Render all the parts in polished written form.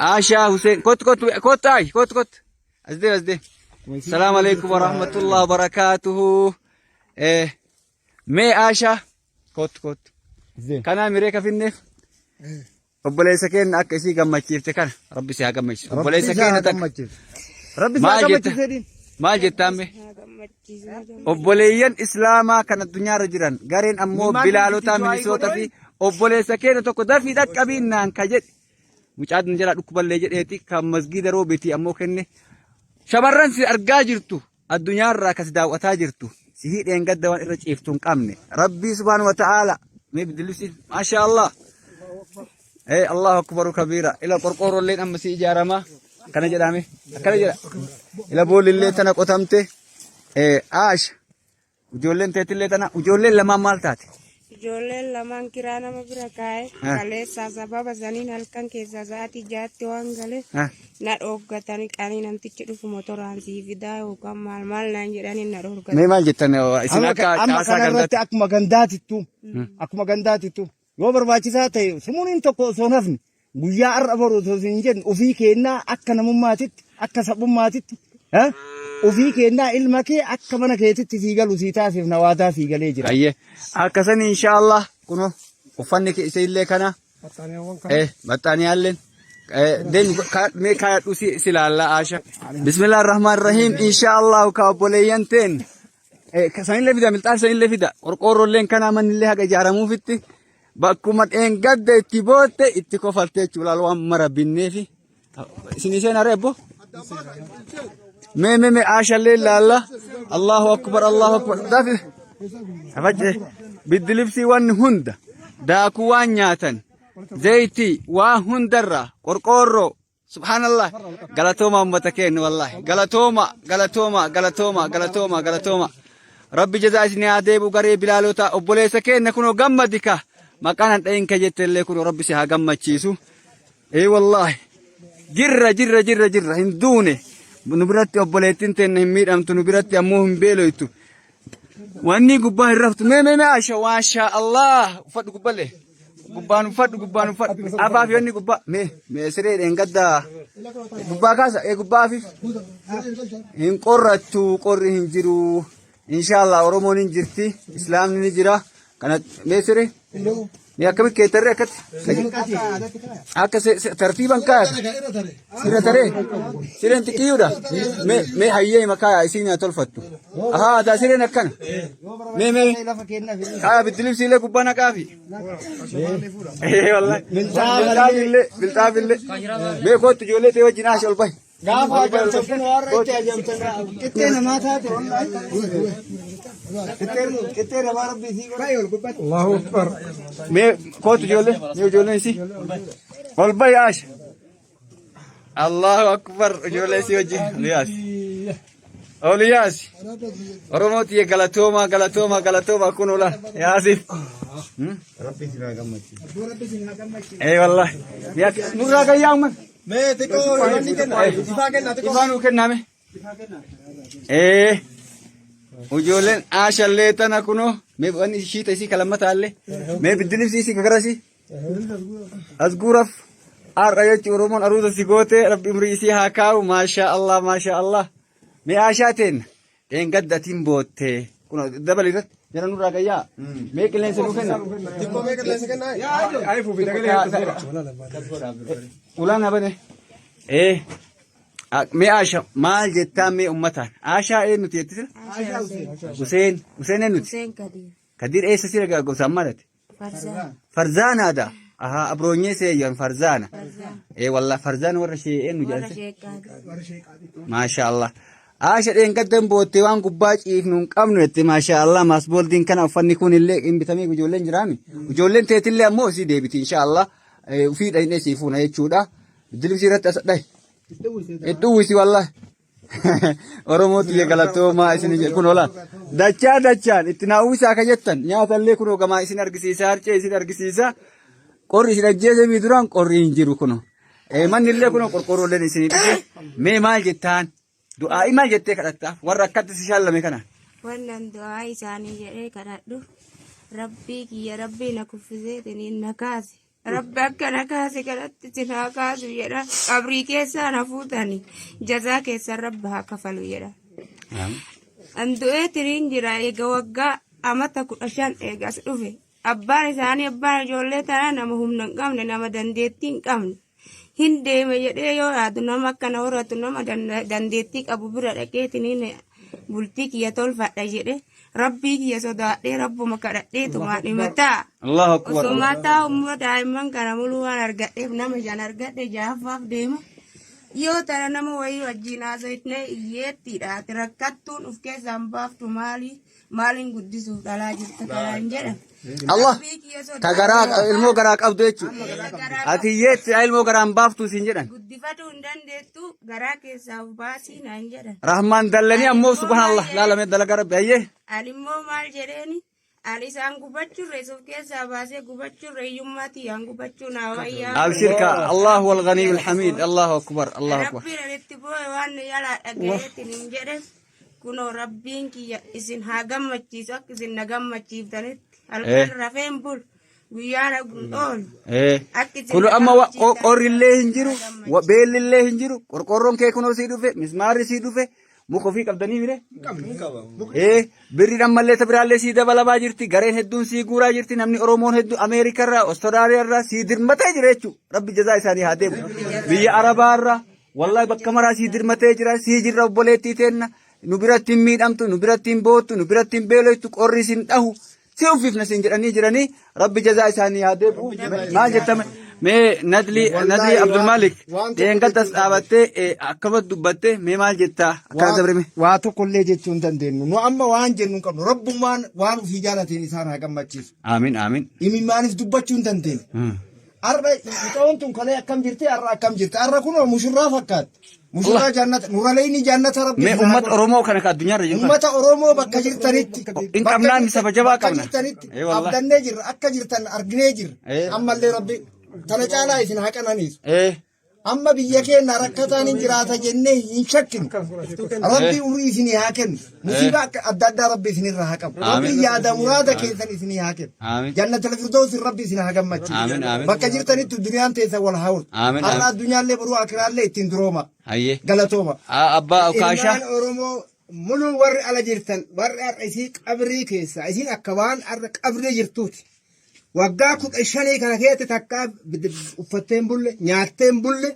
Aashaa Huseen kottu kottu kottu ayi kottu kottu. As deem as deem. Salaamu alaikum warahmatullahi wabarakaatuhu. Eh, mee Aashaa kottu kottu. Kanaa miree kafinneef obboleessa keenya akka isii gammachiifte kana rabbi si haa gammachiisu. Obboleessa keenya takka. Rabbi si haa Maal jetta? gammachiisu jedhiin. Maal jettaan mee? Obboleeyyan Islaamaa kan addunyaarra jiran gareen ammoo bilaalotaa Minisoota fi obboleessa keenya tokko dafii dhaqqabiin naan ka jedhe mucaa nu jalaa dhukkuballee jedheeti kan masgiida roobetii ammoo kenne shamarran si argaa jirtu addunyaarraa kas daawwataa jirtu si hidheen gadda waan irra ciiftu hin qabne rabbii subhaanahu wa ta'aala mee bidilisi maashaa Allah ee Allahu akbaru kabiira ila qorqoorrolleen amma si ijaarama akkana jedhame akkana jedha ila boolillee tana qotamte ee aasha Ijoolleen teetillee tana ijoolleen lamaan maal taate? Ijoolleen lamaan kiraa nama bira kaa'e kaleessaa sababa saniin halkan keessaa sa'aatii 6tti waan galeef na dhooggatanii qanii namtichi dhufu motoraan sii fidaa yookaan maal maal naan jedhanii na dhoorgatan. Mee maal jettan isin Amma akka amma caasaa kanarratti gandaatti? akkuma gandaatittu akkuma gandaatittu yoo barbaachisaa ta'e sumuuniin tokko osoo hin hafne guyyaa har'a boru osoo hin jenne ofii keennaa akka namummaatitti akka sabummaatitti ofii keennaa ilma kee akka mana keetitti sii galu sii taasifna waadaa sii galee jira. Ayyee akkasan inshaallah kunoo uffanni kee isa illee kana baxxaaniyaalleen deemi mee kaayadhu si laallaa Aasha. Bismillah ar-Rahmaan ar-Rahiim inshaallah ka obboleeyyan teen sanillee fida milxaan sanillee fida qorqoorroolleen kanaa mannillee haga ijaaramuufitti bakkuma dheengadda itti bootte itti kofaltee jechuudha laal waan mara binneefi isin isheen haree abbo mee mee mee aashallee laalla Allahu akbar Allahu akbar dafi facce biddi libsii waan hunda daakuu waan nyaatan zayitii waa hundarraa qorqoorroo Subhanallah. Galatooma ummata keenya wallahi. Galatooma galatooma galatooma galatooma galatooma. Rabbi jazaa isin haa deebu garee bilaalota obboleessa keenya kunoo gammadi ka maqaan an dhayin ka jette illee kunoo rabbi si haa gammachiisu. Ee wallahi. Jirra jirra jirra jirra hin duune. Nu biratti obboleettiin teenna hin miidhamtu nu biratti ammoo hin beeloytu. Wanni gubbaa hin raftu. Mee mee mee Aisha maashaa Allah. Uffadhu gubballee. Gubbaan uffadhu gubbaan uffadhu. Afaaf yoonni gubbaa. Mee mee siree dheengaddaa. Gubbaa kaasa ee gubbaa afiif. Hin qorrattu qorri hin jiru. Inshaallah Oromoon hin jirti. Islaamni ni jira. Kana mee siree. Mee akkamitti keettarree akkatti? Akka tartiiban kaayata. Sirra taree? Sireen xiqqiyuudha. Mee mee hayyee hima kaaya isiin haa tolfattu. Ahaa taa sireen akkana. Mee mee kaaya biddilimsiilee gubbaa naqaafi. Ee wallahi. Bilxaafillee bilxaafillee. Mee kootu ijoollee ta'e wajjin aasha ol bahi. Gaafa ajamtan kun warra itti ajamtan qixxee namaa taate qixxee namaa rabbi isii godhe. Allahu Akbar. Mee kootu ijoollee mee ijoolleen isii. Ol bahi aasha. Allahu Akbar ijoollee isii wajjin. Oliyaas. Oliyaas. Oromoo tiyya galatooma galatooma galatooma kun ola yaasif. Rabbi isin haa gammachiisu. Ee wallahi. Nurraa gayyaa umman. Mee xiqqoo wanni kenna. Ifaa kenna xiqqoo. Ifaa nuu kenname. Ee. Ijoolleen aashallee tana kunoo mee wanni ishiita isii kalammataallee mee biddilibsi isii kagarasii as guuraf har'a jechuun Oromoon aruuza si goote rabbi umrii isii haa kaa'u maashaa Allah maashaa Allah mee aashaa teenna dheengadda atiin bootte kun dabali irratti jara nurraa gayyaa mee qilleensa nuu kenna Xiqqoo mee qilleensa kennaa? Ayi fuufi dagalee ulaan habane ee mee aasha maal jettaa mee ummataan aashaa eenyuti jetti sila Huseen Huseen eenyuti Hussein Kadir. Kadir eessa sila gosaan maalati Farzaan. Farzaana da. Aha abroonyee seeyyan farzaana. Ee wallah farzaana warra shee eenyu Warra jedhan. sheekkaati. Maasha Allah. Aasha dheengaddan boottee waan gubbaa ciifnu hin qabnu jette maasha Allah maasbooldiin kana uffanni kun illee hin bitamee ijoolleen jiraami. Ijoolleen teetillee ammoo isii deebiti insha Allah. Ufii dhahinee sii fuuna jechuudha. Dilibsii irratti as dhahi. Itti uwwisi wallahi. Oromoo tiyya galatoomaa isin jedhu kun olaan. Dachaa dachaan itti naa uwwisaa akka jettan nyaatallee kunoo gamaa isin argisiisa harcee isin argisiisa. Qorri isin ajjeese mii duraan qorri hin jiru kunoo. Manni illee kunoo qorqoorroolleen isin dhufe. Mee maal jettaan? Du'aa'ii maal jettee kadhatta? Warra akkatti si shaallame kana. Wannan du'aa isaanii jedhee kadhadhu rabbii kiyya rabbii na kuffisee tiniin na kaase. Rabbi akkana kaase kanatti isin haa kaasu jedha. Qabrii keessaa na fuutani. Jazaa keessan Rabbi haa kafalu jedha. An du'ee tiriin jira eega waggaa amata 15 eegas dhufe. Abbaan isaanii abbaan ijoollee tanaa nama humna hin qabne, nama dandeettii hin qabne. Hin deema jedhee yoo yaadu nama akkana horatu, nama dandeettii qabu bira dhaqeetiniin bultii kiyya tolfadha jedhe, Rabbii kiyya sodaadhee, Rabbuma kadhadheetumaan himataa. Allahu akbar. Osuma taa'u immoo daa'imman kana muluu waan argadheef, nama shan argadhe, ja'affaaf deema. Yoo tana nama wayii wajjin haasofnee, hiyyeettiidha. Ati rakkattuun of keessaan baaftu, maali maaliin guddisuuf dhalaa jirta kanaan jedhan. Allah. Rabbii kiyya Ta garaa ilmoo garaa qabdu jechuudha. Ati hiyyeetti ilmoo garaan baaftu siin jedhan. Guddifachuu hin dandeettu, garaa keessaa of baasii naan jedhan. Rahmaan dallanii ammoo, subhanallah, laalame dalaga Rabbi, hayyee. Ani immoo maal jedheeni, ani isaan gubachurre of keessaa baasee gubachurre, hiyyummaa tiyyaan gubachuu naa wayyaa. Abshir ka Allahu wal ghaniyyul hamid. Allahu akbar, Allahu akbar. Rabbiin ani boo'e waan nu yalaa dhagayeetiin hin jedhe, kunoo Rabbiin kiyya isin haa gammachiisu akka isin na gammachiiftanitti. Halkan rafeen bulu, guyyaa dhaguun oolu. Akka isin Kun na amma gammachiiftanitti qorrillee hin jiru, haa gammachiisu. beellillee hin jiru, qorqorroon kee kunoo sii dhufe, mismaarri sii dhufe, muka ofii qabdanii mire? Birriin ammallee ta biraallee sii dabalamaa jirti, gareen hedduun sii guuraa jirti, namni Oromoon hedduu Ameerikarraa, Ostiraaliyaarraa sii dirmatee jira jechuudha. Rabbi jazaa isaanii haa deemu. Biyya Arabaarraa, wallahi bakka maraa sii dirmatee jira, sii jirra obboleettii teenna. Nu biratti hin miidhamtu, nu biratti hin boottu, nu biratti hin beeloytu, qorri sin dhahu. Si uffifna siin jedhanii jiranii, Rabbi jazaa isaanii haa deebi'u. Maal jettame? Mee Nadli Abdul Malik dheengaddas dhaabattee akkamat dubbattee, mee maal jettaa? Akkana dabrime. Waa tokkollee jechuu hin dandeenyu. Nu amma waan jennu hin qabnu. Rabbummaan waan ofii jaalateen isaan haa gammachiisu. Aamin, aamin. Imimmaanis dubbachuu hin dandeenyu. Har'a mucaan tun kalee akkam jirti, har'a akkam jirti? Har'a kunoo mushurraa fakkaatti. Mushurraa jannata nuraleeyni jannata Rabbi. Mee isin haa uummata godhu. Oromoo kana ka addunyaarra jiru kana. Uummata Oromoo bakka jirtanitti. Hin qabnaa, bakka saba jabaa bakka qabna. jirtanitti Wallahi. abdannee jirra, akka jirtan arginee jirra. Ammallee Rabbi tana caalaa isin haa qananiisu. Amma biyya keenya rakkataan hin jiraata jennee hin shakkinu. Rabbi umurii isinii haa kennu. Musiibaa akka adda addaa Rabbi isinirra haa qabu. Rabbi Amiin. yaada muraada keessan isinii haa kennu. Amiin. Jannatul Firdaus Rabbi isin haa gammachiisu. Amiin, amiin. Bakka jirtanitti duniyaan teessa wal haa hortu. Amiin, Har'a amiin. addunyaallee boruu akiraallee ittiin durooma. Hayyee. Galatooma. Abbaa Ukaashaa. Ilmaan Oromoo muluu warri ala jirtan, warri har'a isii qabrii keessa isiin akka waan har'a qabrii jirtuuti. Waggaa 15 kana keessatti takkaa uffattee hin bulle, nyaattee hin bulle,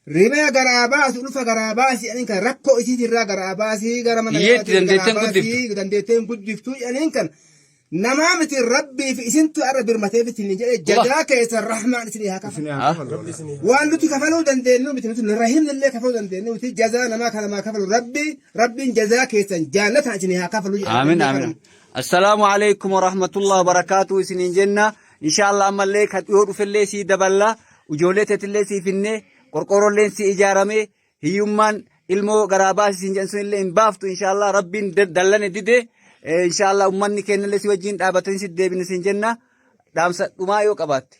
ribee garaa baasu, ulfa garaa baasi jedhaniin kan rakkoo isiitirraa garaa baasii gara mana Hiyyeetti yaalaatiin dandeettee garaa hin guddiftu. baasii dandeettee hin guddiftu jedhaniin kan namaa miti, Rabbii fi isintu har'a birmateef isin jedhe, jazaa keessan Rahmaan isinii haa kafalu. Waan nuti kafaluu dandeenyu miti, nuti rahimni illee kafaluu dandeenyu miti, jazaa namaa kan namaa kafalu Rabbi, Rabbiin jazaa keessan jannata isinii haa kafalu jedha. Aamin, aamin. Assalaamu alaikum wa rahmatullahi wa barakaatuh isiniin jenna. Inshaallah ammallee kan dhiyoo dhufellee sii daballa. Ijoollee teetillee sii finnee, qorqoorrolleen sii ijaarame, hiyyummaan ilmoo garaa baasi siin jedhan sunillee hin baaftu inshaallah, Rabbiin dallane dide. Inshaallah ummanni keenyallee si wajjin dhaabatanii si deebine siin jenna. Dhaamsa dhumaa yoo qabaatte.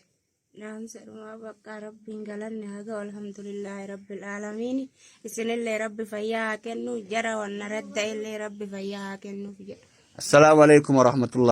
Dhaamsa dhumaa, bakka Rabbiin galanni haa ga'u, alhamdulillaahi rabbil aalamiin. Isinillee Rabbi fayyaa haa kennu, jara wanna radda illee Rabbi fayyaa haa kennuuf jedha. Assalaamu alaikum wa rahmatullahi.